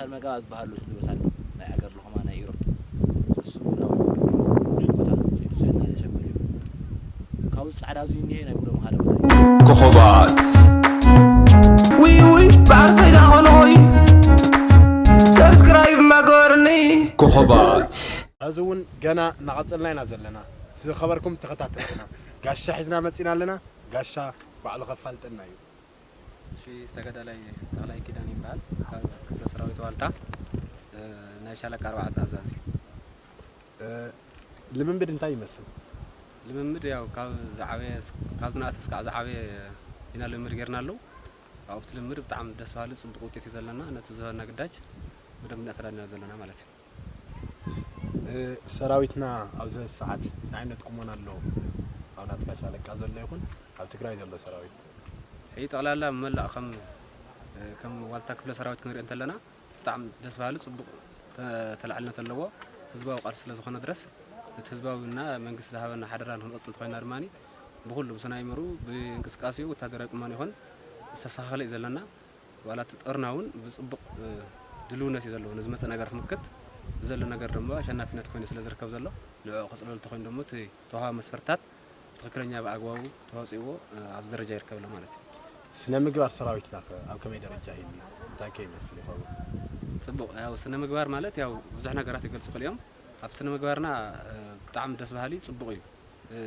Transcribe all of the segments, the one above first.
ኣልመጋባ ዝበሃሉ ህልወት ኣሎ፣ ናይ ሃገር ለኸማ ናይ ኢሮብ። እሱ እውን ኣብ ልዑል ቦታ ፂዱ ሰና ዘሸብር እዩ። ካብኡ ፃዕዳ እዚ እኒሄ ናይ ጉሎም ሓደ ቦታ እዩ። ኮኸባት። ውይ ውይ፣ በዓል ሰይዳ ኾነ ሆይ። ሰብስክራይብ ማገበርኒ። ኮኸባት። ሕዚ እውን ገና እናቐጸልና ኢና ዘለና። ዝኸበርኩም ተኸታተልና፣ ጋሻ ሒዝና መጺና ኣለና። ጋሻ ባዕሉ ከፋልጠና እዩ። እሺ፣ ተጋዳላይ ተኽላይ ኪዳን ይበሃል። ካብ ክፍለ ሰራዊት ዋልታ፣ እ፣ ናይ ሻለቃ ኣርባዕተ ኣዛዚ። እ፣ ልምምድ እንታይ ይመስል? ልምምድ ያው ካብ ዝዓበየ እስ-፣ ካብ ዝነኣሰ እስካዕ ዝዓበየ ኢና ልምምድ ጌርና ኣለዉ። ኣብቲ ልምምድ ብጣዕሚ ደስ በሃሊ ጽቡቕ ውጤት እዩ ዘለና። ነቲ ዝህበና ግዳጅ ብደንብ እናተዳለና ዘለና ማለት እዩ። እ፣ ሰራዊትና ኣብዚ ሰዓት እንታይ ዓይነት ቁመና ኣሎ? ኣብ ናትካ ሻለቃ ዘሎ ይኹን ኣብ ትግራይ ዘሎ ሰራዊት? ሕጂ ጠቕላላ መላእ ከም፣ እ፣ ከም ዋልታ ክፍለ ሰራዊት ክንሪኦ እንተለና ብጣዕሚ ደስ በሃሊ ጽቡቕ ተ-፣ ተላዕልነት ኣለዎ። ህዝባዊ ቃልሲ ስለ ዝኾነ ድረስ ነቲ ህዝባዊና መንግስቲ ዝሃበና ሓደራ ንክንቐጽል ተኾይና ድማ ብኹሉ ብሰናይመሩ ብእንቅስቃሴኡ ወታደራዊ ቁመና ይኹን ዝተስተኻኸለ እዩ ዘለና። ዋላ እቲ ጦርና እውን ብጽቡቕ፣ እ፣ ድልውነት እዩ ዘለዎ። ንዝመጽእ ነገር ክምክት ዘሎ ነገር ድማ ኣሸናፊነት ኮይኑ ስለ ዝርከብ ዘሎ ንዕኡ ክጽለሉ ተኾይኑ ደግሞ እቲ ተዋሃቢ መስፈርታት ብትኽክለኛ ብኣግባቡ ተዋጺእዎ፣ እ፣ ኣብዚ ደረጃ ይርከብ ኣሎ ማለት እዩ። ስነ ምግባር ሰራዊትና ከ ኣብ ከመይ ደረጃ ይህሉ? እንታይ ከ ይመስል ይኸውን? ጽቡቕ፣ ያው ስነ ምግባር ማለት ያው ብዙሕ ነገራት ይገልጹ ክእል እዮም። ኣብ ስነ ምግባርና፣ እ፣ ብጣዕሚ ደስ በሃሊ ጽቡቕ እዩ። እ፣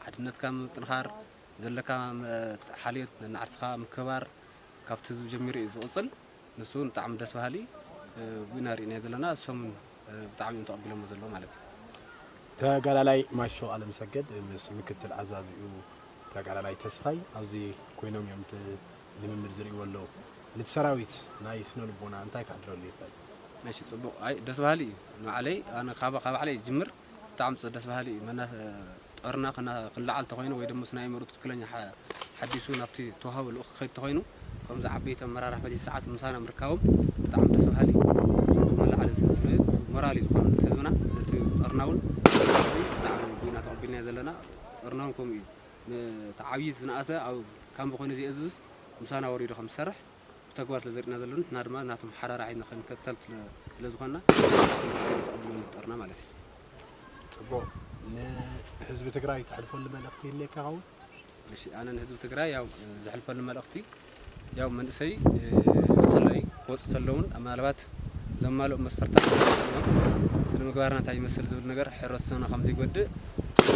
ሓድነትካ ምጥንኻር፣ ዘለካ መ-፣ ሓልዮት ነንዓርስኻ ምክብባር ካብቲ ህዝቢ ጀሚሩ እዩ ዝቕጽል። ንሱ እውን ብጣዕሚ ደስ በሃሊ፣ እ፣ ጉና ርኢናዮ ዘለና፣ እሶም እውን፣ እ፣ ብጣዕሚ እዮም ተቐቢሎሞ ዘለዉ ማለት እዩ። ተጋዳላይ ማሾ ኣለምሰገድ ምስ ምክትል ኣዛዚኡ ተጋዳላይ ተስፋይ ኣብዚ ኮይኖም እዮም እቲ ልምምድ ዝርእይዎ ኣለዉ። ነቲ ሰራዊት ናይ ስነ ልቦና እንታይ ክሕድረሉ ይኽእል? እሺ፣ ጽቡቕ። ኣይ፣ ደስ በሃሊ እዩ። ንባዕለይ፣ ኣነ ካብ፣ ካብ ባዕለይ ይጅምር። ብጣዕሚ ጽ-፣ ደስ በሃሊ እዩ። መና-፣ ጦርና ክና-፣ ክንለዓል ተኾይኑ ወይ ደሞ ስነ ኣእምሮ ትክክለኛ ሓ-፣ ሓዲሱ ናብቲ ተዋህቦ ልኡኽ ክኸይድ ተኾይኑ፣ ከምዚ ዓበይቲ ኣመራርሓ በዚ ሰዓት ምሳና ምርካቦም ብጣዕሚ ደስ በሃሊ እዩ። ጽቡቕ መለዓሊ ስለ፣ ስለ ሞራል እዩ ዝኾን ህዝብና፣ ነቲ ጦርና እውን ብጣዕሚ ጉና ተቐቢልናዮ ዘለና። ጦርና እውን ከምኡ እዩ። ን-፣ እቲ ዓብዪ ዝነኣሰ ኣብ ካምቢ ኮይኑ ዘየእዝዝ ምሳና ወሪዱ ከም ዝሰርሕ ብተግባር ስለ ዘርእና ዘሎ፣ ንሕና ድማ ናቶም ሓራራ ሒዝና ክንከተል ስለ፣ ስለ ዝኾንና፣ ንሱ ተቐብሎ ንፍጠርና ማለት እዩ። ጽቡቕ። ንህዝቢ ትግራይ ተሕልፈሉ መልእኽቲ ይህልየካ ይኸውን? እሺ፣ ኣነ ንህዝቢ ትግራይ ያው፣ እ፣ ዘሕልፈሉ መልእኽቲ፣ ያው መንእሰይ፣ እ፣ ይቕጽለይ ክወጽእ ተለውን ምናልባት ዘማልኦም መስፈርታት ስነ ምግባርና እንታይ ይመስል ዝብል ነገር ሕብረተሰብና ከም ዘይጎድእ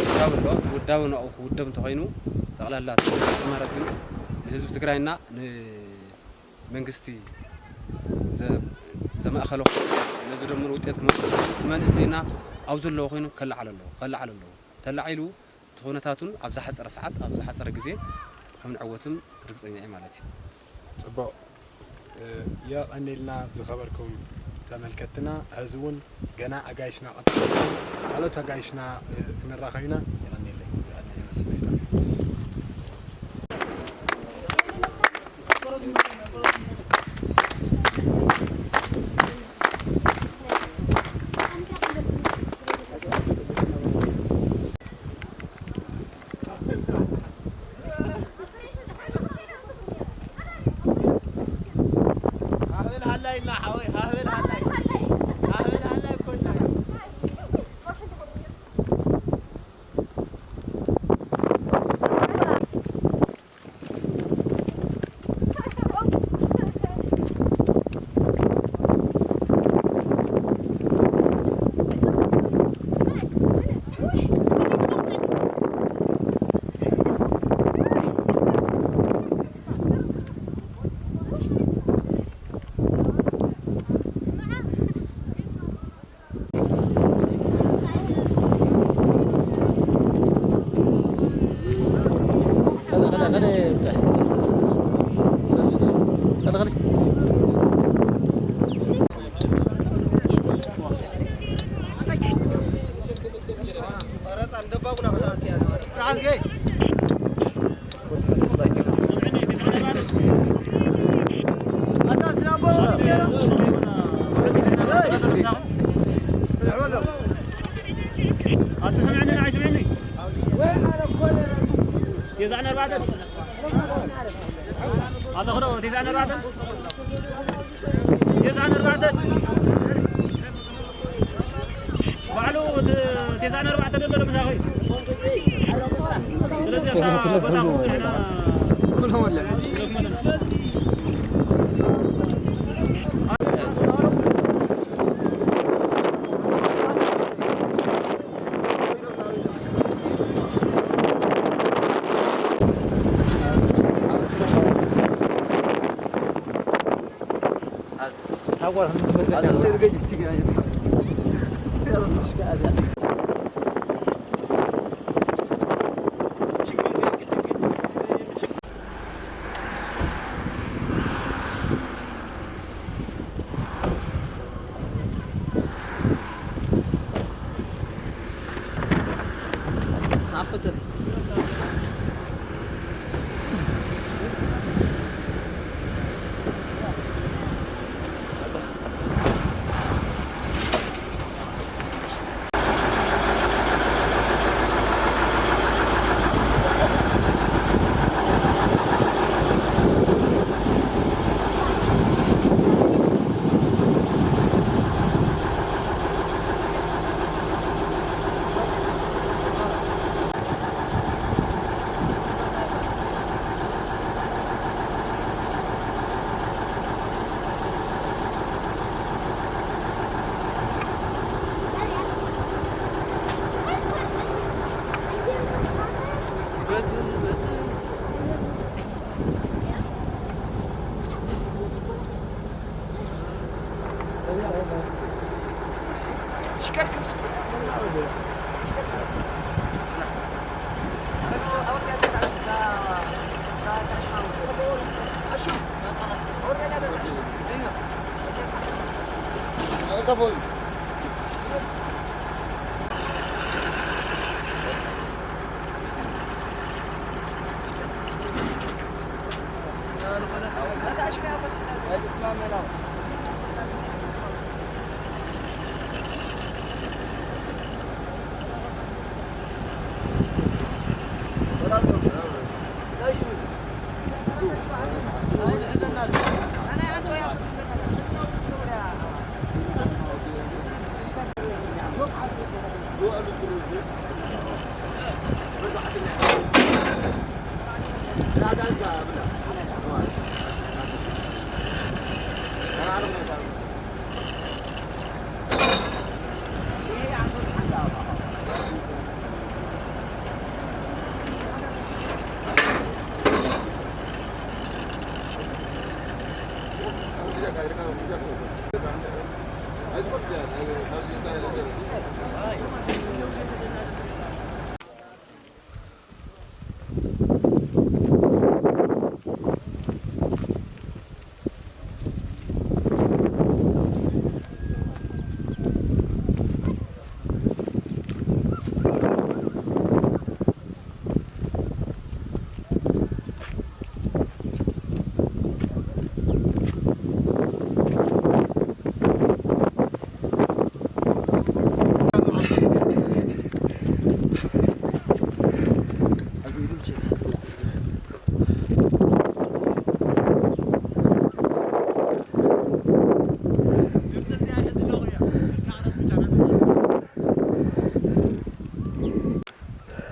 ውዳበ ኣሎ። ውዳበ ንዕኡ ክውደብ እንተኾይኑ ጠቕላላ ማለት ግን ንህዝቢ ትግራይና ን-፣ መንግስቲ ዘ-፣ ዘማእኸሎ ነዚ ደምር ውጤት ክመ-፣ መንእሰይና ኣብ ዘለዎ ኮይኑ ከለዓል ኣለዎ፣ ከለዓል ኣለዎ። ተላዒሉ እቲ ኩነታቱን ኣብ ዝሓፀረ ሰዓት፣ ኣብ ዝሓፀረ ግዜ ከም ንዕወትም ርግፀኛ እየ ማለት እዩ። ጽቡቕ። እ፣ የቐኔልና ዝኸበርኩም ተመልከትና። ሕዚ እውን ገና ኣጋይሽና ቀጥ-፣ ካልኦት ኣጋይሽና፣ እ፣ ክንራኸብ ኢና። የቐኔለይ። የቐኔለይ። ኣትስምዕኒ ንዓይ ስምዕኒ። የዛዕና ኣርባዕተ። ኣተኽዶ የዛዕና ኣርባዕተ። የዛዕና ኣርባዕተ። ኩሎም ወለ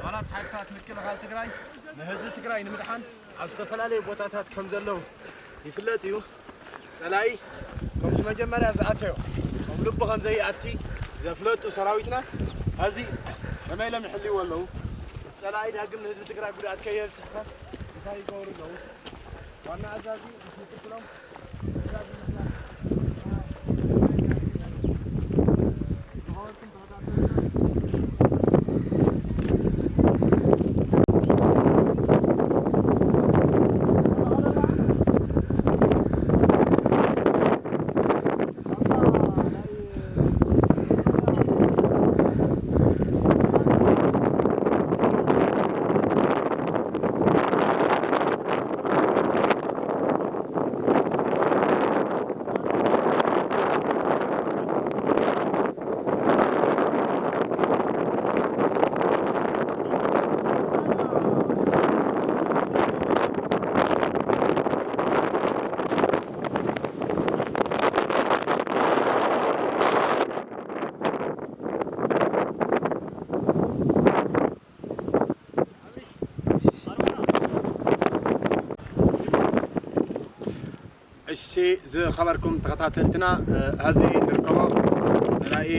ኣባላት ሓይልታት ምክልኻል ትግራይ ንህዝቢ ትግራይ ንምድሓን ኣብ ዝተፈላለዩ ቦታታት ከም ዘለዉ ይፍለጥ እዩ። ጸላኢ ከምቲ መጀመርያ ዝኣተዮ ከም ልቡ ከም ዘይኣቲ ዘፍለጡ ሰራዊትና፣ ሕዚ ከመይ ኢሎም ይሕልይዎ ኣለዉ? ጸላኢ ዳግም ንህዝቢ ትግራይ ጉድኣት ከየብጽሕከ እንታይ ይገብሩ ኣለዉ? ዋና ኣዛዚ ምክትሎም ዝኸበርኩም ተኸታተልትና፣ እ፣ ሐዚ ንርከቦ ጸላኢ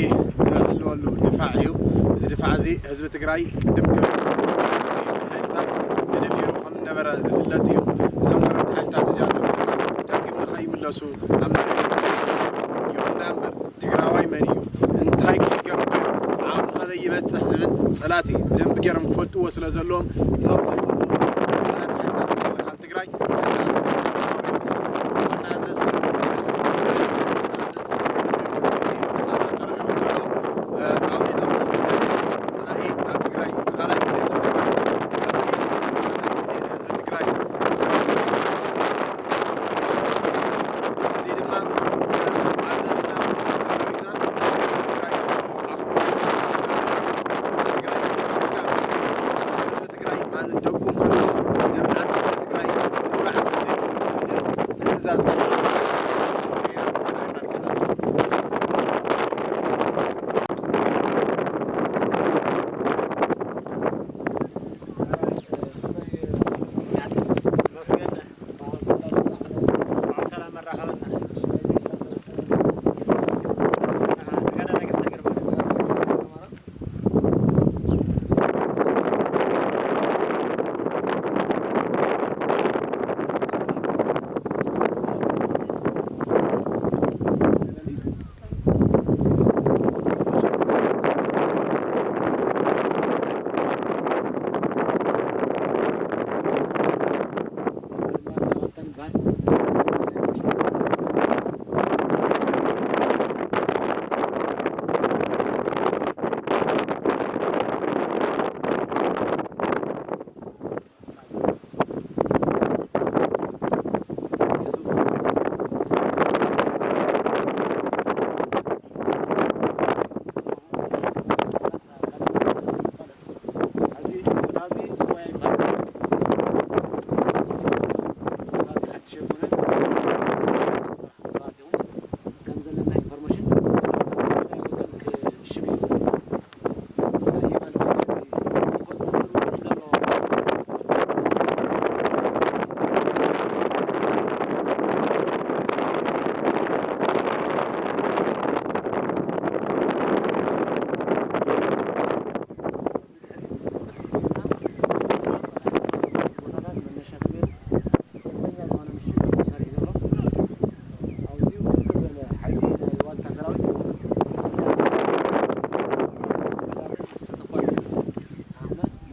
ንሕልወሉ ድፋዕ እዩ። እዚ ድፋዕ እዚ ህዝቢ ትግራይ ቅድም ክብል ሓይልታት ተደፊሩ ከም ዝነበረ ዝፍለጥ እዩ። እዞም ነበርቲ ሓይልታት እዚኣቶም ደርግም ንኸይምለሱ ኣብ መሬት ይኹን እምበር ትግራዋይ መን እዩ፣ እንታይ ከይገብር፣ ዓቕሙ ከበይ ይበጽሕ ዝብል ጸላቲ ብደንቢ ገይሮም ክፈልጥዎ ስለ ዘለዎም እዞም ጸላቲ ሓይልታት ምክልኻል ትግራይ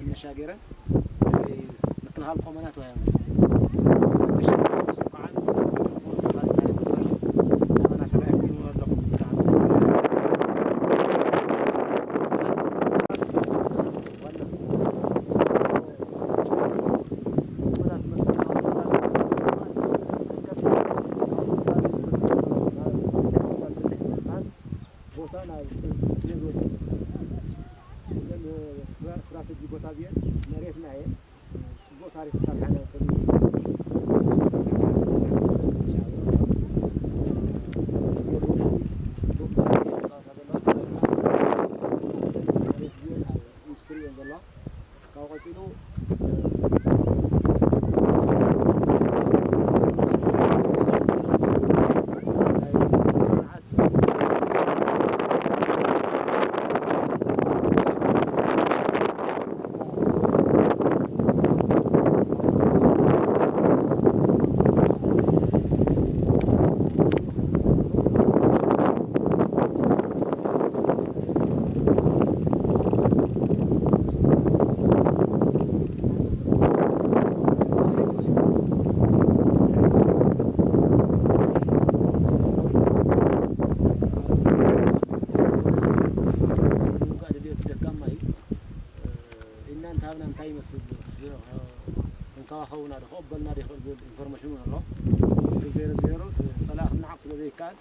መሻገረን ምክልኻል ቆመናት ወያነ ቦታ ናብ ስለ ዝወስድ እዘን ስትራተጂ ቦታ እዚአን መሬትና እየን። ጽቡቕ ታሪኽ ዝሰርሓና ኢንዱስትሪ እየን ዘለዋ። ካብ ቀጺሉ ኢልና እንተሃብና እንታይ ይመስል? ክንከባኸቡና ዶ ክቕበልና ዶ ይኽእል ዝብል ኢንፎርሜሽን እውን ኣሎ። ግን ዜሮ ዜሮ ጸላኢ ክንዓቕ ስለ ዘይከኣል፣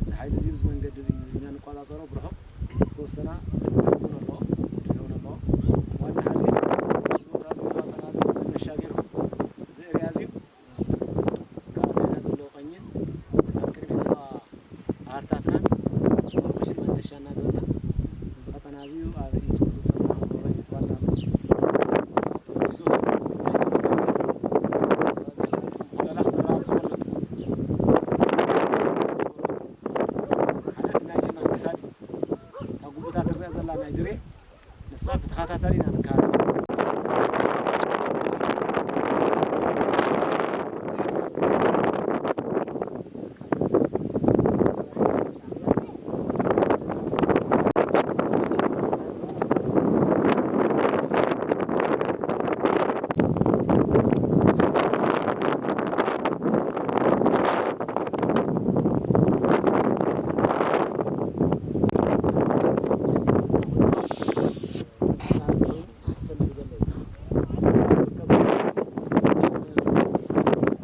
እዚ ሓይሊ እዚ ብዚ መንገዲ እዚ እኛ ንቆጻጸሮ ብርሑቕ ዝተወሰና እውን ኣለዎ፣ እውን ኣለዎ። ዋና ሓዚ እዚ ቦታ እዚ ዝዋጠናሉ መነሻ ገይርኩም እዚ ኤርያ እዚ ካብ ሜዳ ዘለዎ ቀኝን ኣብ ቅድሚት ዘለዋ ኣሃርታትናን ኢንፎርሜሽን መነሻ እናገበርና እዚ ቀጠና እዚ ኣብ ኢድ ቁፅፅርና ከም ዝውረድ ዋና ተበጊሱ ናይ ተመሳሳሊ ጉዳላት ክረጋገፁ ኣለዎም። ናይ ድሬ ንሳ ብተኸታታሊ ኢና ንከታተላ።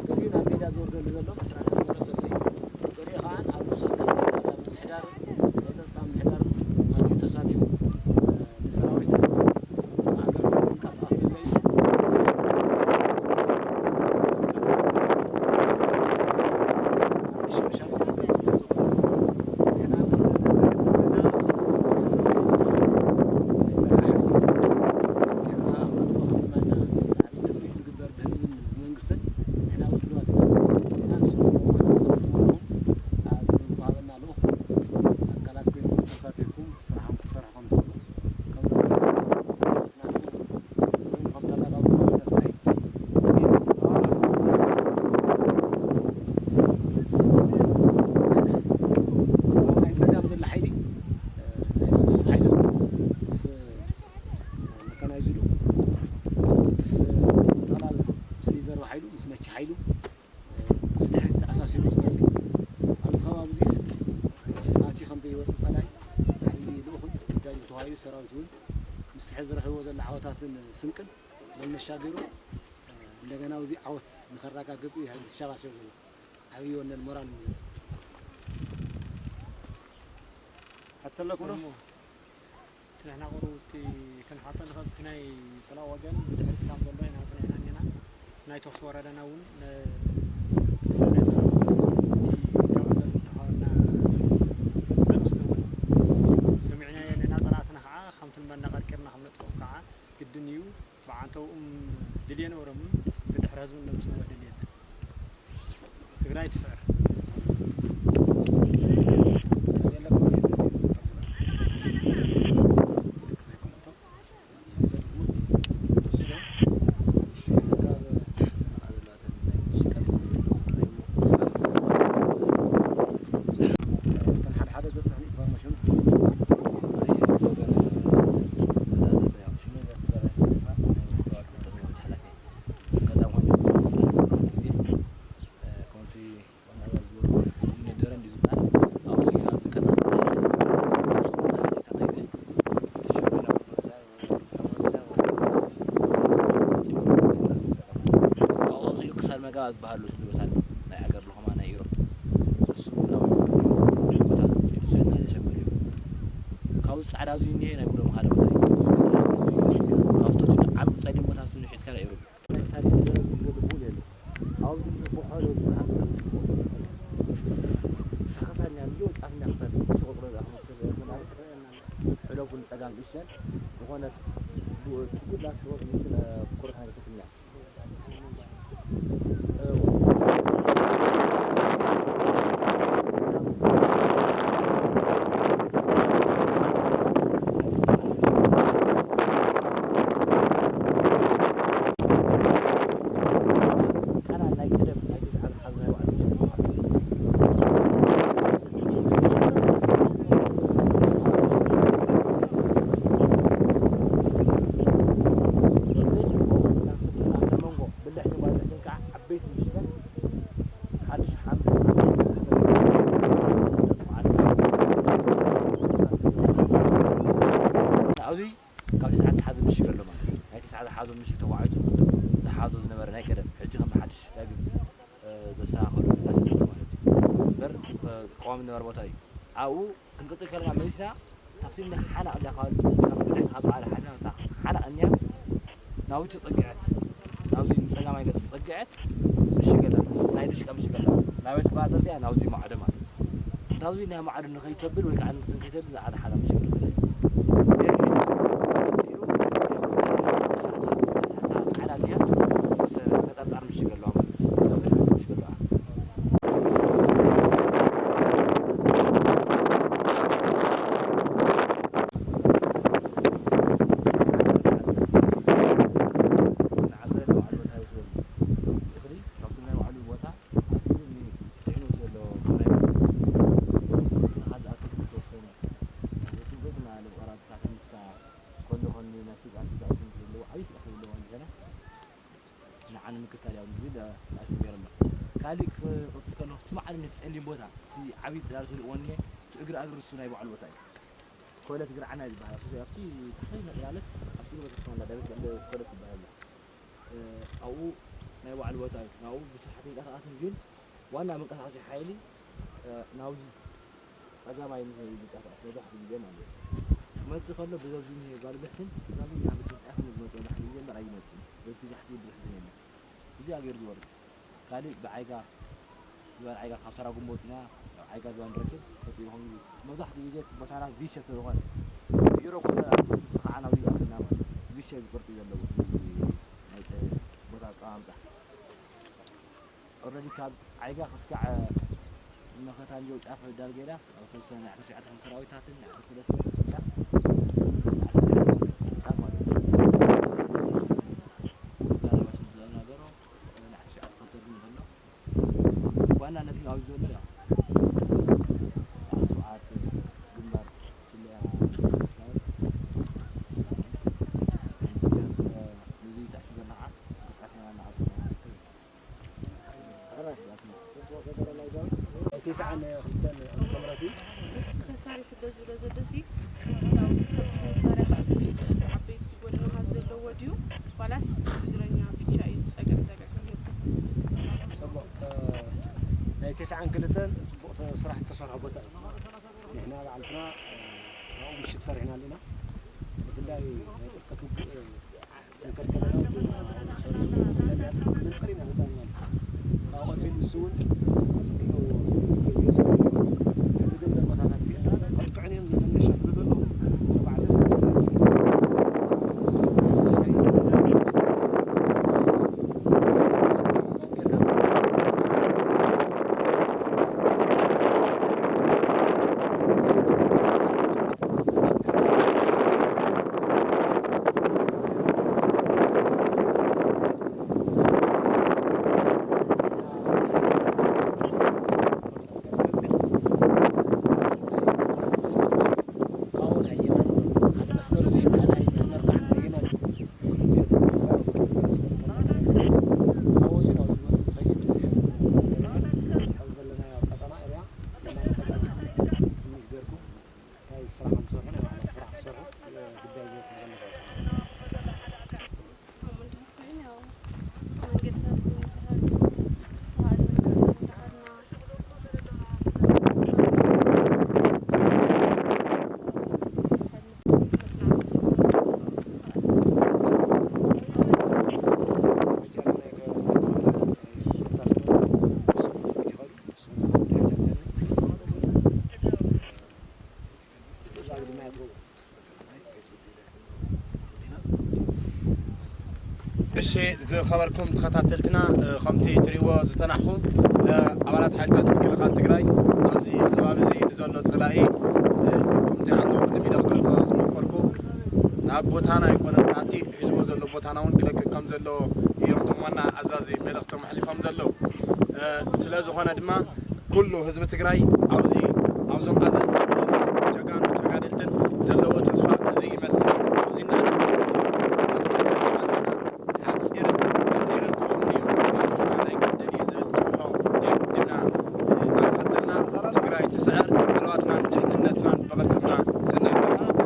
ገሊኡ ናብ ሜዳ ዝወርደሉ ዘሎ መስርሕ ዘስመረ ዘሎ እዩ። ገሊኡ ኸዓ ኣብ ንኡስ ኣካል ምምሕዳርን ናይ ጸጥታ ምምሕዳርን ኣትዩ ተሳቲፉ፣ እ፣ ንሰራዊት ማእከል ክንቀሳቐስ ዘሎ እዩ። ኣብ ምሽምሻል ዝርከብ ምስቲ ዝኾነ ንሕና ምስ ተደረገ ናይ ጸረ ሓይሊ ኣብ ኣጥፍኦ ክንመና ብጣዕሚ ትጽቢት ዝግበር ብህዝብን ብመንግስትን ንሕና እውን ድሉዋት ኢና። ንሕና ንስኹም እውን ዘፍርዎ ኣለኹም። ኣብ ዝወሃበና ልኡኽ ኣካላት ኮይንኩም ተሳቲፍኩም ስራሕኩም ክትሰርሑ ከም ትኽእሉ ከም ናትኩም እውን ከም ተላላዊ ዝግበር ጥራይ እዩ። ናይ ጸጋም ዘሎ ሓይሊ፣ እ፣ ናይ ብዙሕ ሓይሊ ምስ መካናይዝዱ፣ ምስ ጠቕላላ፣ ምስ ሪዘርቭ ሓይሉ፣ ምስ መቺ ሓይሉ፣ እ፣ ምስ ድሕሪት ተኣሳሲሩ ዝመጽእ፣ ኣብዚ ከባቢ እዚስ ኣትዩ ከም ዘይወጽእ ጸላኢ ዓብዪ ልኡኽን ግዳጅ ተዋሂቡ፣ ሰራዊት እውን ምስ ሕዚ ዝረኽብዎ ዘሎ ዓወታትን ስንቅን መነሻ ገይሩ፣ እ፣ እንደገና ኣብዚ ዓወት ንኸረጋግጽ እዩ ሕዚ ዝሸባሸብ ዘሎ። ዓብዪ ወነን ሞራል እዩ። ኣተለኩ ነው። እሞ እቲ ንሕና ቁሩብ እቲ ክንሓቶ ንኽእል፣ እቲ ናይ ጸላኢ ወገን ብድሕሪት ከም ዘሎ ኢና ጽኒዕና እኒና። እቲ ናይ ተኹሲ ወረዳና እውን ነ-፣ ናይ ጸላኢ ወገን እቲ ካብ ዘሎ ዝተኸበና መልእኽቲ እውን ሰሚዕናዮ እኒና። ጸላእትና ከዓ ከምቲ ንመና ቀርቂርና ከም ነጥፍኦም ከዓ ግድን እዩ። ብዓንተውኡም ድልየ ነበሮምን ብድሕሪ ህዝብን ነምጽእዎ ድልየና። ትግራይ ትስዕር። ካብኡ ኣውፂኡ ክሳድ መጋባ ዝበሃሉ ክልሎታት ናይ ዓገር ለኾማ ናይ ኢሮብ እሱ ናብ ቦታ ውፅኢት ሰና ዘሸብር እዩ። ካብዚ ፃዕዳ እዚ እኒሄ ናይ ጉዶ መኻደ ቦታ እዩ። ካብቶች ዓሚ ፀሊም ቦታ እሱ ንሒዝካ ናይ ኢሮብ እዩ። ታሪክ ዘረብ ዝብል እውን የለን። ኣብዚ ብኮሎ ዝበሃል ተኸሳኛ ንዮ ጫፍኛ ክሳድ ሽቆጥሮ ዝኣኽመል ተዘርግና ሕለፉ ንጸጋም ግሸን ዝኾነት ቡ-፣ ጭጉላ ሽወቅ ምሽን ኩርካ ከተስኛ። ኣብዚ ካብ ተስዓ ዝሓዘ ምሽግ ኣሎ ማለት እዩ። ናይ ተስዓ ዝሓዞ ምሽግ ተኳዒቱ ዝሓዞ ዝነበረ ናይ ቀደም፣ ሕጂ ከም ብሓድሽ ዳግም፣ እ፣ ዘስተኻኸሉ ዳስ ኣሎ ማለት እዩ። እምበር፣ እ፣ ቀዋሚ ዝነበረ ቦታ እዩ። ኣብኡ ክንቅጽል ከለና መሊስና ካብቲ ሓና እዛ ከባቢ፣ ካብ በዓል ሓና እታ ሓና እኒኣ ናብቲ ጽግዐት፣ ናብዚ ንጸጋማይ ገጽ ጽግዐት ምሽግ ኣላ። ናይ ድሽቃ ምሽግ ኣላ። ናበይ ትበሃል እዚኣ? ናብዚ ማዕዶ ማለት እዩ። እንታዚ ናይ ማዕዶ ንኸይተብል ወይ ከዓ ንክትን ከይተብል ዝዓደ ሓላ ምሽግ ኣላ። ዓብዪ ጽላል ስለ እወን እየ። እቲ እግሪ ኣግሪ እሱ ናይ ባዕሉ ቦታ እዩ። ኮለት እግሪ ዓና እዩ ዝበሃል። ኣብቲ፣ ኣብቲ ታሕተይ መጽላለት ኣብቲ እግሪ ቤተክርስትያን ኣላ ዳዊት ገለ ኮለት ይበሃል ኣሎ። እ፣ ኣብኡ ናይ ባዕሉ ቦታ እዩ። ናብኡ ብዙሓት ይንቀሳቐስን ግን ዋና መንቀሳቐሲ ሓይሊ፣ እ፣ ናብዚ ጸጋማይ ምስ ዝንቀሳቐስ መብዛሕትኡ ግዜ ማለት እዩ። ክመጽእ ከሎ ብዘዚ ጓል ብሕትን ብዘዚ ናብ ቤት መጻሕፍትን ዝመጽእ መብዛሕትኡ ግዜ እምበር ኣይመጽእን። በቲ ዛሕቲ ብዙሕ ዝን የለን። እዚኣ ገይሩ ዝወርድ። ካልእ ብዓይጋ፣ ዝባን ዓይጋ ካብ ተራ ጉንቦ ወጺና፣ ኣብ ዓይጋ ዝባን ንረክብ። ቀጺሉ ከምዚ መብዛሕትኡ ግዜ እቲ ቦታና ቪ ሸፕ ዝኾነ፣ ዩሮ ኮነ ኣብ ስኻ ዓናዊ ኣለና ማለት እዩ። ቪ ሸፕ ቅርጺ ዘለዎ ናይ ቦታ ኣቀማምጣ። ኦልሬዲ ካብ ዓይጋ ክስካዕ መኸታንጆ ጫፍ ዳርጌዳ ኣብ ክልተ ናይ ዓሰርተ ትሽዓተ ሰራዊታትን ናይ ዓሰርተ ሰለስተ ጫፍ ማለት እዩ። ናይ ዓሰርተ ትሽዓተ ክልተ ግን ዘሎ ዋናነት ግን ኣብዚ ዘሎ ያው ስርዓት ግንባር ስለያ ነዚ ታሕሲ ዘለዓ ተስዓን ክልተን ዓመተ ምህረት እዩ። ንሱ ተሳሪሑ በዚ ዶ ዘሎሲ፣ ያው፣ መሳርያ ከኣ ምስ ዓበይቲ ጎደናታት ዘለዎ ድዩ? ዋላስ እግረኛ ብቻ እዩ ዝጸገዕ ጸገዕ ዝህብ? ጽቡቕ፣ እ፣ ናይ ተስዓን ክልተን ጽቡቕ ተ-፣ ስራሕ እተሰርሖ ቦታ እዩ። ንሕና ባዕልትና፣ እ፣ ኣብኡ ምሽግ ሰሪሕናሉ ኢና። ብፍላይ ናይ ጥልቀት ውግእ፣ እ፣ እሺ፣ ዝኸበርኩም ተኸታተልትና፣ እ፣ ከምቲ ትሪእዎ ዝተናሕኹ፣ እ፣ ኣባላት ሓይልታት ምክልኻል ትግራይ ኣብዚ ከባቢ እዚ ንዘሎ ጸላኢ፣ እ፣ ከምቲ ዓንቶ ቅድም ኢለ ክገልጾ ዝሞከርኩ፣ ናብ ቦታና ኣይኮነን ክኣቲ፣ ሒዝዎ ዘሎ ቦታና እውን ክለቅቕ ከም ዘለዎ እዮም እቶም ዋና ኣዛዚ መልእኽቶም ኣሕሊፎም ዘለዉ። እ፣ ስለ ዝኾነ ድማ ኩሉ ህዝቢ ትግራይ ኣብዚ፣ ኣብዞም ኣዘዝቲ ጀጋኑ ተጋደልትን ዘለዎ ተስፋ እዚ ይመስል። ኣብዚ እንዳተፈለጡ፣ እዚ ቃልስና ሓጺርን መሪርን ክኸውን እዩ። ባዕልና ናይ ግድን እዩ ዝብል ጭርሖ ናይ ውድብና እናተኸተልና ትግራይ ትስዕር። ሃለዋትናን ድሕንነትናን ብቕልጽምና። ሰናይ ጸናሕቲ።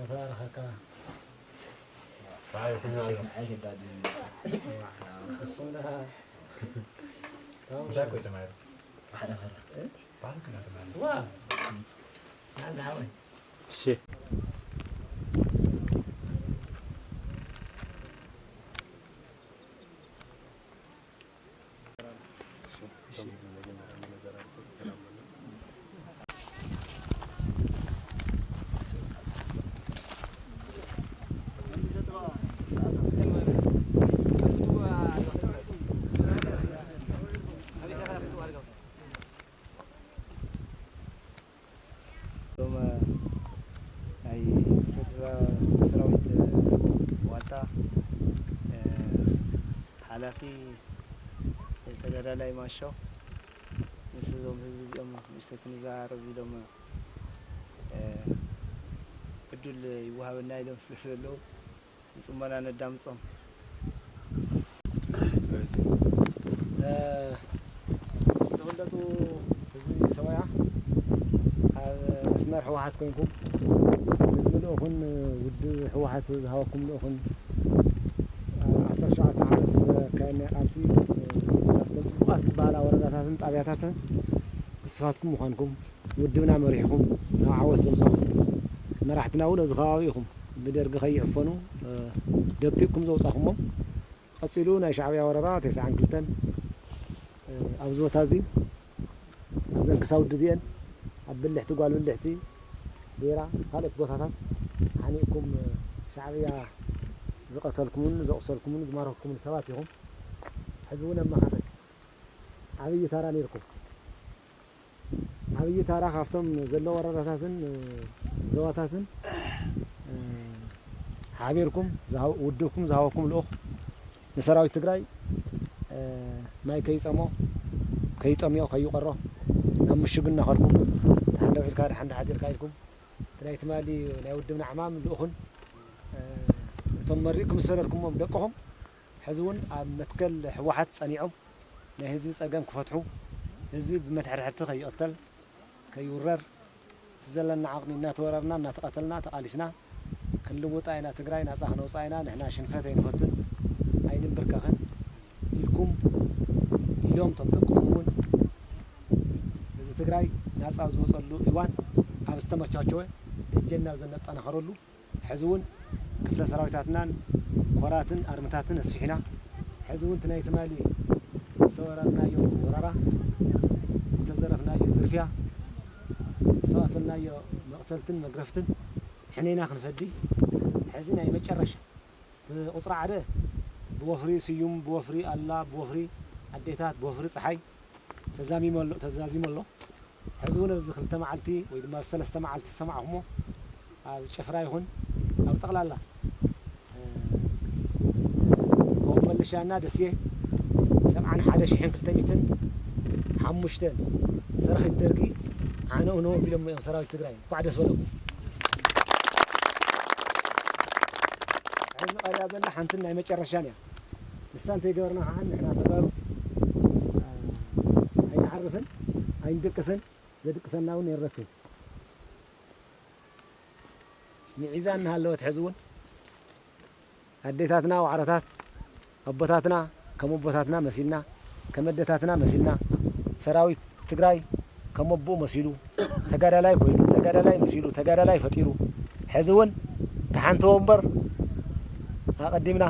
ተባረኸካ። ባይ ኩን ኣሎ። ኣይገዳድም። እሱም ደሃ። ምሳይ እኮ እዩ ተማሂሩ። ሓደ ኸረ። ባዕሉ ግን ኣልማኒ። ዋ። ናዚ ሓወይ። እሺ። እዞም ናይ ክፍለ ሰራዊት ዋልታ ሓላፊ ተጋዳላይ ማሾ ምስ እዞም ህዝቢ እዚኦም ንእሽተይ ክንዘራረብ ኢሎም ዕዱል ይወሃበና ኢሎም ስለ ዘለዉ ብጽሞና ነዳምጾም። እ፣ ተወለጡ ህዝቢ ሰውያ ኣብ መስመር ህወሓት ኮንኩም ህዝቢ ልኡኽን ውድብ ህወሓት ዝሃበኩም ልኡኽን ኣብ ዓሰርተ ሸውዓተ ዓመት ዘካየድናዮ ቃልሲ ካብተን ጽቡቓት ዝበሃላ ወረዳታትን ጣብያታትን ንስኻትኩም ምዃንኩም ውድብና መሪሕኹም ናብ ዓወት ዘምጻኹም መራሕትና እውን ኣብዚ ከባቢ ኢኹም። ብደርጊ ከይዕፈኑ፣ እ፣ ደቂቕኩም ዘውጻኹሞም። ቀጺሉ ናይ ሻዕብያ ወረራ ተስዓን ክልተን፣ እ፣ ኣብዚ ቦታ እዚ፣ ኣብዘን ክሳውዲ እዚአን፣ ኣብ ብልሕቲ ጓል ብልሕቲ፣ ቤራ፣ ካልኦት ቦታታት ሓኒቕኩም፣ እ፣ ሻዕብያ ዝቐተልኩምን ዘቑሰልኩምን ዝማረኽኩምን ሰባት ኢኹም። ሕዚ እውን ኣብ መኻተት ዓብዪ ታራ ነይርኩም። ዓብዪ ታራ ካብቶም ዘለዉ ወረዳታትን፣ እ፣ ዞባታትን፣ እ፣ ሓቢርኩም ዝሃው-፣ ውድብኩም ዝሃበኩም ልኡኽ ንሰራዊት ትግራይ፣ እ፣ ማይ ከይጸሞ፣ ከይጠምዮ፣ ከይቆሮ ናብ ምሽግ እናኸድኩም፣ ደሓን ደው ኢልካ፣ ደሓን ሓዲርካ ኢልኩም፣ እቲ ናይ ትማሊ ናይ ውድብና ዕማም ልኡኽን፣ እ፣ እቶም መሪቕኩም ዝሰደድኩሞም ደቅኹም፣ ሕዚ እውን ኣብ መትከል ህወሓት ጸኒዖም፣ ናይ ህዝቢ ጸገም ክፈትሑ፣ ህዝቢ ብመትሓድሕድቲ ከይቕተል፣ ከይውረር፣ እቲ ዘለና ዓቕሚ እናተወረርና፣ እናተቐተልና፣ ተቓሊስና ክንልውጣ ኢና፣ ትግራይ ናጻ ክነውጻ ኢና፣ ንሕና ሽንፈት ኣይንፈቱን፣ ኣይንንብርከኽን ኢልኩም ኢሎም፣ እቶም ደቅኹም እውን እዚ ትግራይ ናጻ ዝወጸሉ እዋን ኣብ ዝተመቻቸወ ደጀን ናብ ዘነጠናኸረሉ፣ ሕዚ እውን ክፍለ ሰራዊታትናን ኮራትን ኣርምታትን ኣስፊሕና፣ ሕዚ እውን እቲ ናይ ትማሊ ዝተወረርናዮ ወረራ፣ ዝተዘረፍናዮ ዝርፍያ፣ ዝተቐተልናዮ መቕተልትን መግረፍትን ሕነና ክንፈዲ፣ ሕዚ ናይ መጨረሻ ብቁፅሪ ሓደ ብወፍሪ ስዩም፣ ብወፍሪ ኣላ፣ ብወፍሪ ኣዴታት፣ ብወፍሪ ፀሓይ ተዛሚሙ ኣሎ፣ ተዛዚሙ ኣሎ። ሕዚ እውን ኣብዚ ክልተ መዓልቲ ወይ ድማ ሰለስተ መዓልቲ ዝሰማዕኹሞ ኣብ ጭፍራ ይኹን ኣብ ጠቕላላ፣ እ፣ ኮም መልሻና ደሴ ሰብዓን ሓደ ሽሕን ክልተ ሚእትን ሓሙሽተን ሰራዊት ደርጊ ዓነው ነው ቢሎም እዮም ሰራዊት ትግራይ። እንኳዕ ደስ በለኩም። ሕዚ ቀሪያ ዘላ ሓንትን ናይ መጨረሻን እያ። ንሳ እንተይገበርና ከዓ ንሕና ተጋሩ፣ እ፣ ኣይንዓርፍን፣ ኣይንድቅስን፣ ዘድቅሰና እውን የንረክብ። ሚዒዛ እናሃለወት ሕዚ እውን ኣዴታትና ዋዕሮታት፣ ኣቦታትና ከም ኣቦታትና መሲልና፣ ከም ኣዴታትና መሲልና፣ ሰራዊት ትግራይ ከም ኣቦኡ መሲሉ፣ ተጋዳላይ ኮይኑ፣ ተጋዳላይ መሲሉ፣ ተጋዳላይ ፈጢሩ፣ ሕዚ እውን ደሓን ተወንበር ኣቐዲምና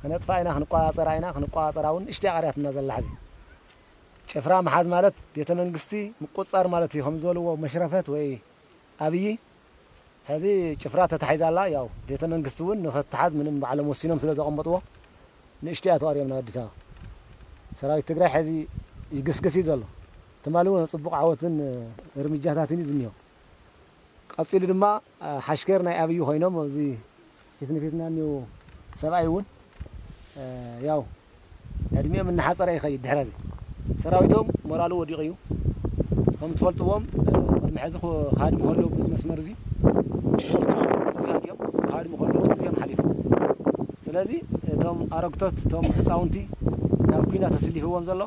ከነጥፍኣ ኢና፣ ክንቆጻጸራ ኢና፣ ክንቆጻጸራ እውን ንእሽተይ ቀርያትና ዘላ ሕዚ። ጭፍራ ምሓዝ ማለት ቤተ መንግስቲ ምቁጽጻር ማለት እዩ፣ ከም ዝበልዎ መሽረፈት ወይ ኣብዪ። ሕዚ ጭፍራ ተታሒዛ ኣላ። ያው ቤተ መንግስቲ እውን ንኸትሓዝ ምንም ባዕሎም ወሲኖም ስለ ዘቐመጥዎ ንእሽተይ እያ ተቐርዮም ናብ ኣዲስ ኣበባ። ሰራዊት ትግራይ ሕዚ ይግስግስ እዩ ዘሎ። ትማሊ እውን ጽቡቕ ዓወትን እርምጃታትን እዩ ዝኒሆ። ቀጺሉ ድማ፣ እ፣ ሓሽከር ናይ ኣብዩ ኮይኖም ኣብዚ ፊት ንፊትና እኒው ሰብኣይ እውን፣ እ፣ ያው ዕድሚኦም እናሓፀረ ይኸይድ። ድሕረዚ ሰራዊቶም ሞራሉ ወዲቑ እዩ። ከም ትፈልጥዎም፣ እ፣ ቅድሚ ሕዚ ኸ-፣ ክሃድሙ ከለዉ በዚ መስመር እዚ እዚኣት እዮም ክሃድሙ ከለዉ እዚኦም ሓሊፎም። ስለዚ እቶም ኣረግቶት፣ እቶም ህፃውንቲ ናብ ኲናት ኣስሊፍዎም ዘሎ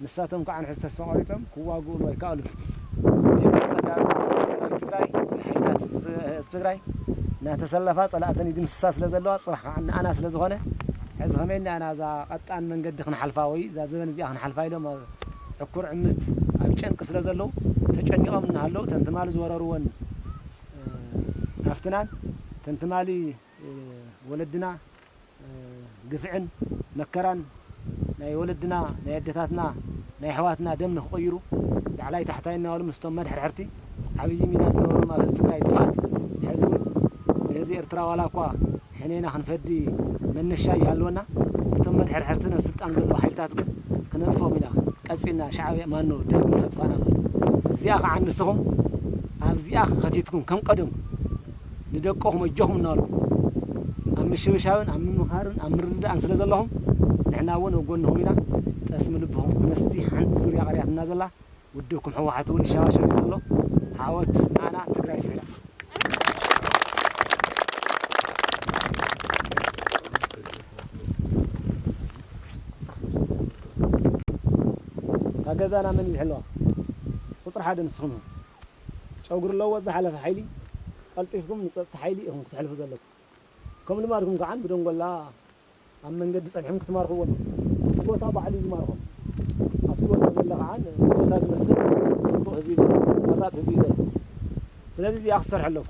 ንሳቶም ከዓ ንሕዚ ተስፋ ቆሪጾም ክዋግኡሉ ኣይከኣሉን። ጸጋም ሰራዊት ትግራይ፣ ሓይልታት ህዝቢ ትግራይ እናተሰለፋ ጸላእተን ይድምስሳ ስለ ዘለዋ፣ ጽባሕ ከዓ ንኣና ስለ ዝኾነ፣ ሕዚ ከመይ እናኣና እዛ ቀጣን መንገዲ ክንሓልፋ ወይ እዛ ዘበን እዚኣ ክንሓልፋ ኢሎም ኣብ ዕኩር ዕምት ኣብ ጨንቂ ስለ ዘለዉ፣ ተጨኒቖም እናሃለዉ፣ እተን ትማሊ ዝወረርወን፣ እ፣ ሃፍትናን፣ እተን ትማሊ፣ እ፣ ወለድና፣ እ፣ ግፍዕን መከራን ናይ ወለድና፣ ናይ ኣደታትና፣ ናይ ኣሕዋትና ደም ንክቕይሩ ላዕላይ ታሕታይ እናበሉ ምስቶም መድሕርሕርቲ ዓብዪ ሚና ዝነበሮም ኣብ ህዝቢ ትግራይ ጥፍኣት፣ ሕዚ እውን ንህዝቢ ኤርትራ ዋላ እኳ ሕኔና ክንፈዲ መነሻ ይሃልወና፣ እቶም መድሕርሕርቲ ናብ ስልጣን ዘለዉ ሓይልታት ግን ክነጥፍኦም ኢና ቀጺልና፣ ሻዕብያ ማኖ ደርጊ ምስ ኣጥፋእና ማለት እዩ። እዚኣ ከዓ ንስኹም ኣብዚኣ ከቲትኩም ከም ቀደምኩም ንደቅኹም ኣጆኹም እናበልኩም ኣብ ምሽብሻብን ኣብ ምምኻርን ኣብ ምርድዳእን ስለ ዘለኹም ንሕና እውን ኣብ ጎንኹም ኢና። ጠስሚ ልብኹም ክነስቲ ሓንቲ ዙርያ ቀሪያትና ዘላ ውድብኩም ህወሓት እውን ይሸባሸብ እዩ ዘሎ። ዓወት ንዓና፣ ትግራይ ስዒራ። እታ ገዛና መን እዩ ዝሕልዋ? ቁፅሪ ሓደ ንስኹም ኢኹም። ጨጉሪ ለወጥ ዝሓለፈ ሓይሊ ቀልጢፍኩም ንፀፅቲ ሓይሊ ኢኹም ክትሕልፉ ዘለኩም። ከም ልማድኩም ከዓ ብደንጎላ ኣብ መንገዲ ጸኒሕኩም ክትማርኽዎ ኣለኩም። እቲ ቦታ ባዕሉ እዩ ዝማርኾም። ኣብቲ ቦታ ዘሎ ከዓ ነቲ ቦታ ዝመስል ጽቡቕ ህዝቢ እዩ ዘሎ፣ መራጽ ህዝቢ እዩ ዘሎ። ስለዚ እዚኣ ክትሰርሑ ኣለኩም።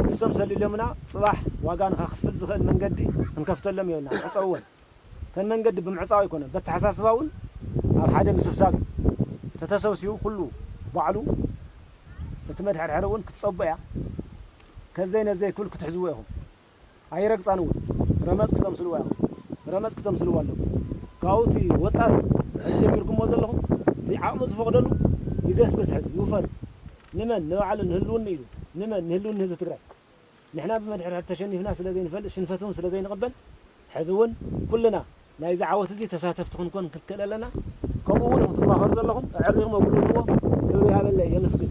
ንሶም ሰሊሎምና ጽባሕ ዋጋ ንኸኽፍል ዝኽእል መንገዲ ክንከፍተሎም የብልና፣ ንዕጸወን። እተን መንገዲ ብምዕጻው ኣይኮነን፣ በተሓሳስባ እውን ኣብ ሓደ ምስብሳብ እዩ። ተተሰብሲቡ ኩሉ ባዕሉ እቲ መድሕርሕሪ እውን ክትጸቦ እያ። ከዘይ ነዘይ ክብል ክትሕዝዎ ኢኹም። ኣይረግጻን እውን። ረመጽ ክተምስልዋ ኢኹም። ረመጽ ክተምስልዋ ኣለኩም። ካብኡ እቲ ወጣት ሕዚ ጀሚርኩሞ ዘለኹም፣ እቲ ዓቕሚ ዝፈቕደሉ ይገስግስ፣ ሕዚ ይውፈር። ንመን? ንባዕሉ ንህልውኒ ኢሉ። ንመን? ንህልውኒ ህዝቢ ትግራይ። ንሕና ብመድሕርሕር ተሸኒፍና ስለ ዘይንፈልጥ፣ ሽንፈት እውን ስለ ዘይንቕበል፣ ሕዚ እውን ኩልና ናይዚ ዓወት እዚ ተሳተፍቲ ክንኮን ክንክእል ኣለና። ከምኡ እውን ኢኹም ትማኸሩ ዘለኹም፣ ኣዕሪኹም ኣጉልብትዎ። ክብሪ ይሃበለይ፣ የመስግን።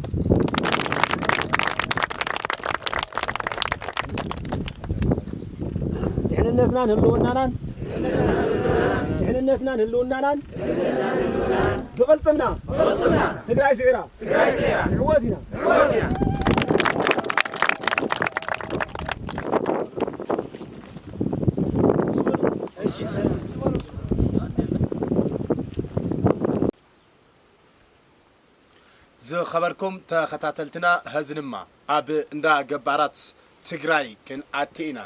ድሕንነትናን ህልውናናን፣ ድሕንነትናን ህልውናናን ብቕልጽምና ትግራይ ስዒራ። ትግራይ ስዒራ። ንዕወት ኢና። ንዕወት ኢና። ዝኸበርኩም ተኸታተልትና፣ ሀዝንማ ኣብ እንዳ ገባራት ትግራይ ክንኣቲ ኢና።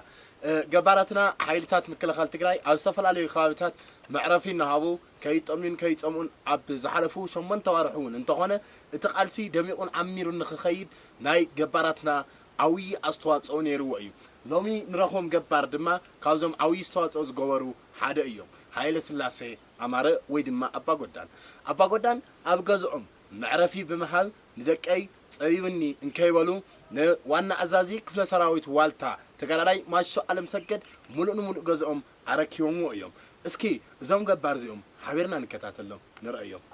እ፣ ገባራትና ሓይልታት ምክልኻል ትግራይ ኣብ ዝተፈላለዩ ከባቢታት መዕረፊ እናሃቡ ከይጠምዩን ከይጸምኡን ኣብ ዝሓለፉ ሸሞንተ ኣዋርሕ እውን እንተኾነ እቲ ቃልሲ ደሚቑን ዓሚሩን ንኽኸይድ ናይ ገባራትና ዓብዪ ኣስተዋፅኦ ነይርዎ እዩ። ሎሚ ንረኽቦም ገባር ድማ ካብዞም ዓብዪ ኣስተዋፅኦ ዝገበሩ ሓደ እዮም። ሃይለ ስላሴ ኣማረ ወይ ድማ ኣባ ጎዳን። ኣባ ጎዳን ኣብ ገዝኦም መዕረፊ ብምሃብ ንደቀይ ጸቢብኒ እንከይበሉ ንዋና ኣዛዚ ክፍለ ሰራዊት ዋልታ ተጋዳላይ ማሾ ኣለምሰገድ ሙሉእ ንሙሉእ ገዝኦም ኣረኪቦምዎ እዮም። እስኪ እዞም ገባር እዚኦም ሓቢርና ንከታተሎም፣ ንረኣዮም።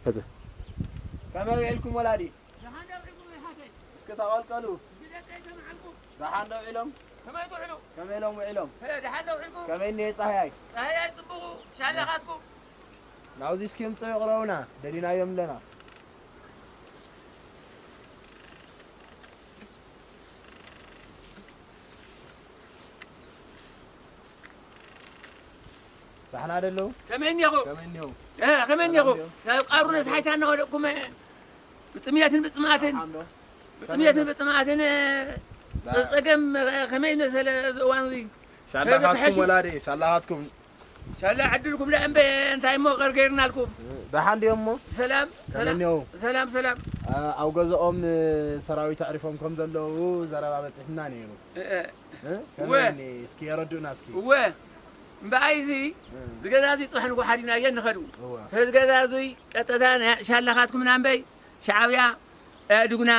ሕዚ። ከመይ ውዒልኩም ወላዲ? ደሓን ዶ ውዒልኩም ይሓተይ? እስኪ ተቐልቀሉ። እዚ ደቀይ ከመይ ዓልኩም? ደሓን ዶ ውዒሎም? ከመይ ትውዕሉ? ከመይ ኢሎም ውዒሎም? እ፣ ደሓን ዶ ውዒልኩም? ከመይ እኒሀ ጻህያይ? ጻህያይ ጽቡቑ፣ ሻላኻትኩም? ናብዚ እስኪ ምጽኡ ይቕረቡና፣ ደሊናዮም ኣለና። ዳሕና ደለዉ? ከመይ እኒኹም? ከመይ እኒኹም? እ፣ ከመይ እኒኹም? ሰላም ድዮም? ካብ ቃሩ ነስሓይታ እናወደቅኩም፣ እ፣ ብጥምየትን ብጽማትን፣ ደሓን ዶ? ብጥምየትን ከመይ እኒኹም? ብጽማትን፣ እ፣ ዳ- ጸገም፣ እ፣ ከመይ መሰለ እዚ እዋን እዚ? ሻላኻትኩም ከመይ ወላዲ፣ ሻላኻትኩም። ሻላ ዕድልኩም ደኣ እምበ እንታይ እሞ ቀር ገይርናልኩም? ደሓን ድዮም እሞ? ሰላም፣ ሰላም፣ ከመይ እኒኦ? ሰላም፣ ሰላም። አ፣ ኣብ ገዛኦም፣ እ፣ ሰራዊት ኣዕሪፎም ከም ዘለዉ ዘረባ በጺሕና ነይሩ። እ፣ እ። እ? እወ። ከመይ እኒ-፣ እስኪ የረድኡና እስኪ። እወ። እምበኣይ እዚ፣ እ። እዚ ገዛ እዚ ጽባሕ ንግሆ ሓዲግናዮ ንኸዱ። እወ። እዚ ገዛ እዚ ቀጥታ ናይ ሻላኻትኩም ናምበይ ሻዕብያ ኣእዱግና፣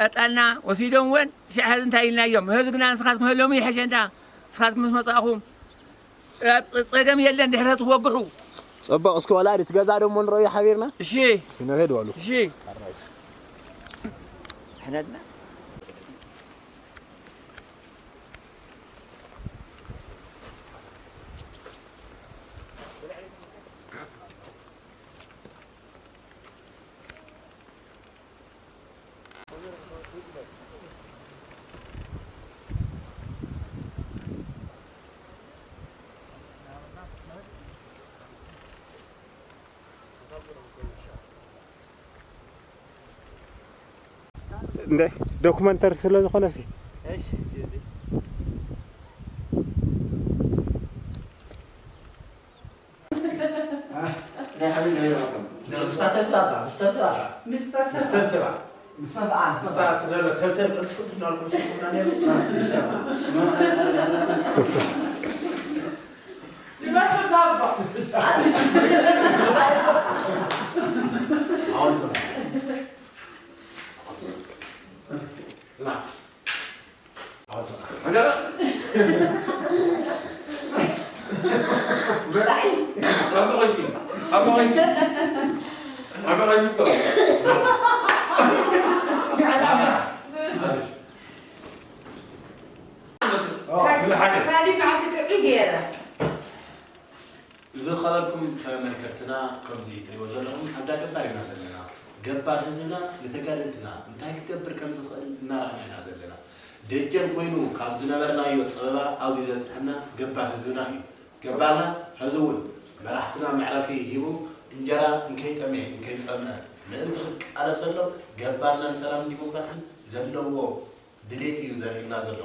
ኣጣልና ወሲዶም ወን ሽሕ ሕዚ እንታይ ኢልናዮም? ሕዚ ግና ንስኻትኩም ሎሚ ይሕሸ እንዳ ንስኻትኩም ምስ መጻእኹም ኣብ ጸ-፣ ጸገም የለን ድሕረት ክወግሑ። ጽቡቕ፣ እስኪ ወላዲት ገዛ ደሞ ንረእዮ ሓቢርና። እሺ። እስኪ ንርሄድ በሉ። እሺ። ሕነድና። እንደ ዶክመንተሪ ስለ ዝኾነ ሲ እሺ፣ እሺ፣ እሺ። ናይ ሓይሊ ናይ ረኸም። ነ-፣ ምስታ ተብትባ፣ ምስ ተብትባ። ምስ ተሰባ። ምስ ተብትባ። ምስ ተብትባ። ምስ ተብትባ። ነ-፣ ነ-፣ ተብተብ ቅልጥፍ ቅልጥፍ እናበልኩም ትሽኩና ነይሩ። ድባሽ ባባ። ኣሁን ስማ። ና። ካሊእ መዓልቲ ጥዑይ ገይረ። ዝኸበርኩም ተመልከትና፣ ከምዚ ትሪእዎ ዘለኹም ኣብ ዳ ገባር ኢና ዘለና። ገባር ህዝብና ንተጋደልትና እንታይ ክገብር ከም ዝኽእል እናረኣና ኢና ዘለና። ደጀን ኮይኑ ካብ ዝነበርናዮ ጸበባ ኣብዚ ዘብጽሐና ገባር ህዝብና እዩ። ገባርና ሕዚ እውን መራሕትና መዕረፊ ሂቡ እንጀራ እንከይጠምየ እንከይጸምአ ምእንቲ ክቃለሰሎም ገባርና ንሰላምን ዲሞክራስን ዘለዎ ድሌት እዩ ዘርእየና ዘሎ።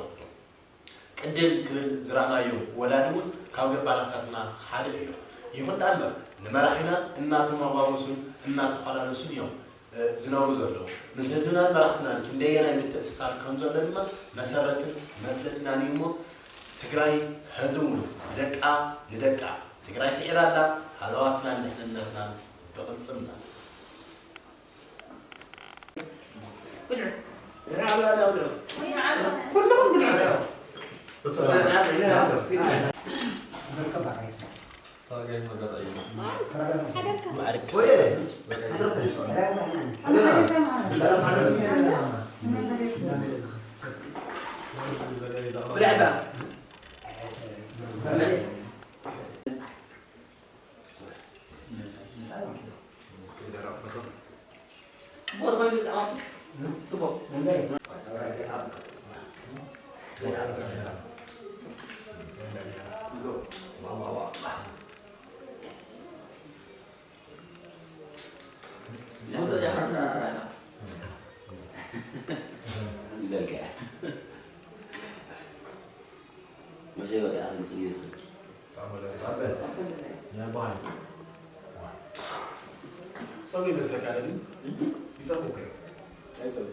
ቅድም ክብል ዝረኣናዮም ወላዲ እውን ካብ ገባራታትና ሓደ እዮም። ይኹን ደኣ እምበር ንመራሒና እናተመጓጎሱን እናተዃላለሱን እዮም፣ እ፣ ዝነብሩ ዘለዉ። ምስ ህዝብናን መራሕትናን ክንደየናይ ምትእስሳር ከም ዘሎ ድማ መሰረትን መፍለጢናን እዩ እሞ ትግራይ ሕዚ እውን ንደቃ ንደቃ ትግራይ ስዒራ ኣላ። ሃለዋትናን ድሕንነትናን ብቕልጽምና። ብልዑ። ኩልኹም ብልዑ። ብልዕ ባ። ይበልካ። መሸ በቃ፣ ኣፍን ጽግብ ስልኪ። ጸጉ ይመስለካ ደኒ? ይጸጉ እኮ እዩ። ኣይጸጉ።